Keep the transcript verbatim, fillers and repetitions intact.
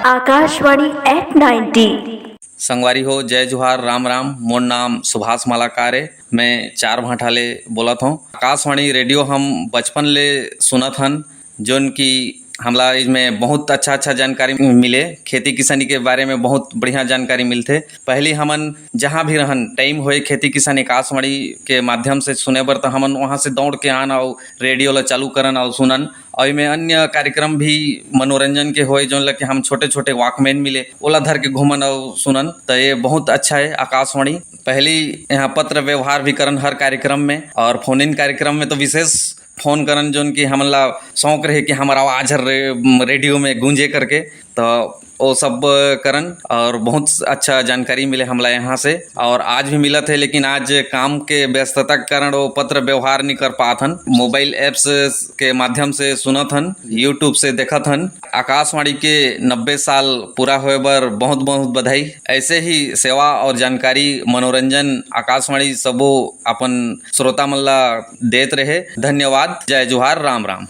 Akashvani eight ninety. संगवारी हो, जय जोहार, राम राम। मोर नाम सुभाष मालाकार ए। मैं चार भांठा ले बोलत हूँ। आकाशवाणी रेडियो हम बचपन ले सुनत हन, जोन कि हमला इसमें बहुत अच्छा अच्छा जानकारी मिले। खेती किसानी के बारे में बहुत बढ़िया जानकारी मिलथे। पहली हमन जहाँ भी रहन, टाइम होए खेती किसानी आकाशवाणी के माध्यम से सुने बर, तो हमन वहाँ से दौड़ के आन और रेडियो ला चालू करन और सुनन। और इमे अन्य कार्यक्रम भी मनोरंजन के होए, जोन ला कि हम छोटे छोटे वॉकमैन मिले, ओला धर के घूमन और सुनन। तो ये बहुत अच्छा है आकाशवाणी। पहली यहाँ पत्र व्यवहार भी करन हर कार्यक्रम में, और फोन इन कार्यक्रम में तो विशेष फोन करन, जोन कि हमन ला शौक रहे कि हमर आवाज हर रे-, रेडियो में गूंजे करके। तो वो सब करन और बहुत अच्छा जानकारी मिले हमला यहाँ से, और आज भी मिलत है, लेकिन आज काम के व्यस्तता के कारण वो पत्र व्यवहार नहीं कर पात हन। मोबाइल एप्स के माध्यम से सुनत हन, YouTube से देखत हन। आकाशवाणी के नब्बे साल पूरा होए बर बहुत बहुत बधाई। ऐसे ही सेवा और जानकारी, मनोरंजन आकाशवाणी सबो अपन श्रोता मन ला देत रहे। धन्यवाद। जय जोहार, राम राम।